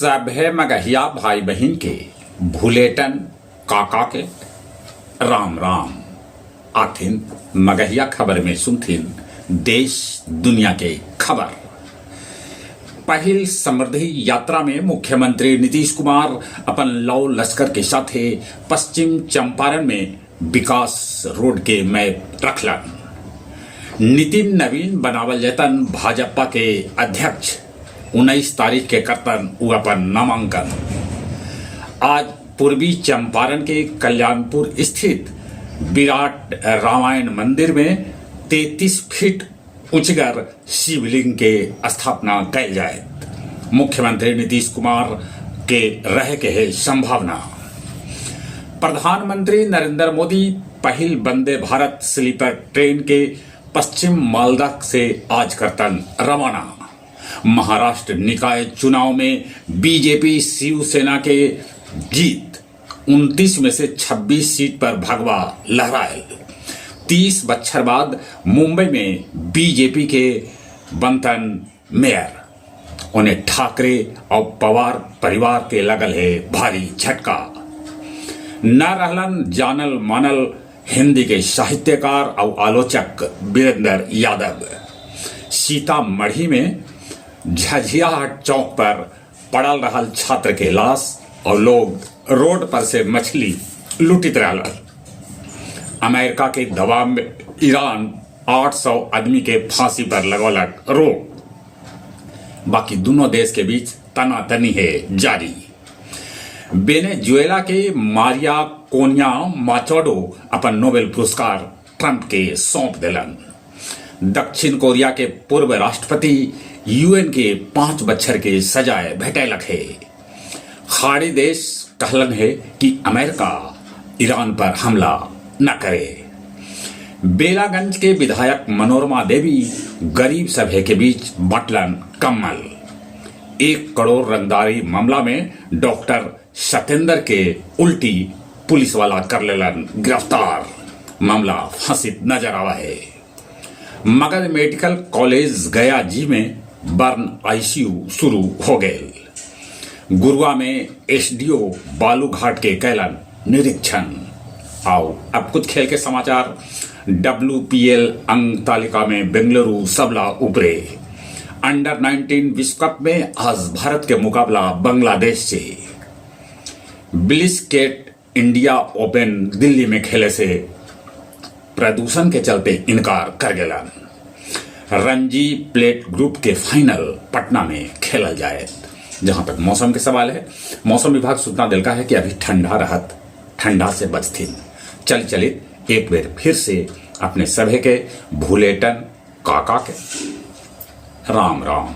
सभे मगहिया भाई बहिन के भुलेटन काका के राम राम। आथिन मगहिया खबर में सुनथिन देश दुनिया के खबर। पहिल समृद्धि यात्रा में मुख्यमंत्री नीतीश कुमार अपन लौ लश्कर के साथे पश्चिम चंपारण में विकास रोड के मैप रखलन। नितिन नवीन बनावल जतन भाजपा के अध्यक्ष, 19 तारीख के करतन उ अपन नामांकन। आज पूर्वी चंपारण के कल्याणपुर स्थित विराट रामायण मंदिर में 33 फीट ऊंचगर शिवलिंग के स्थापना कैल जाए। मुख्यमंत्री नीतीश कुमार के रहे के है संभावना। प्रधानमंत्री नरेंद्र मोदी पहिल वंदे भारत स्लीपर ट्रेन के पश्चिम मालदा से आज करतन रवाना। महाराष्ट्र निकाय चुनाव में बीजेपी शिवसेना के जीत, 29 में से 26 सीट पर भगवा लहरायल। 30 बच्छर बाद मुंबई में बीजेपी के बनतन मेयर। उन्हें ठाकरे और पवार परिवार के लगल है भारी झटका। न रहलन जानल मानल हिंदी के साहित्यकार और आलोचक वीरेंद्र यादव। सीतामढ़ी में झझियाहाट चौक पर पड़ल रहल छात्र के लाश और लोग रोड पर से मछली लूटित रहल। अमेरिका के दबाव में ईरान 800 आदमी के फांसी पर लगौलक रोक। बाकी दोनों देश के बीच तनातनी है जारी। वेनेजुएला के मारिया कोनिया माचोडो अपन नोबेल पुरस्कार ट्रंप के सौंप देलन। दक्षिण कोरिया के पूर्व राष्ट्रपति यूएन के 5 बच्छर के सजाए भेटैलक है। खाड़ी देश कहलन है कि अमेरिका ईरान पर हमला न करे। बेलागंज के विधायक मनोरमा देवी गरीब सभे के बीच बटलन कम्बल। 1 करोड़ रंगदारी मामला में डॉक्टर सतेंद्र के उल्टी पुलिस वाला कर लेलन गिरफ्तार। मामला फंसित नजर आवा है। मगध मेडिकल कॉलेज गया जी में बर्न आईसीयू शुरू हो गए। गुरुआ में एसडीओ बालूघाट के कैलन निरीक्षण। आओ अब कुछ खेल के समाचार। डब्ल्यूपीएल अंक तालिका में बेंगलुरु सबला ऊपरे। अंडर 19 विश्व कप में आज भारत के मुकाबला बांग्लादेश से। ब्लिस्केट इंडिया ओपन दिल्ली में खेले से प्रदूषण के चलते इनकार कर गेलन। रणजी प्लेट ग्रुप के फाइनल पटना में खेलल जाए। जहां तक मौसम के सवाल है, मौसम विभाग सूचना दिलका है कि अभी ठंडा रहत, ठंडा से बचथिन। चल चलित एक बेर फिर से अपने सभे के भूलेटन काका के राम राम।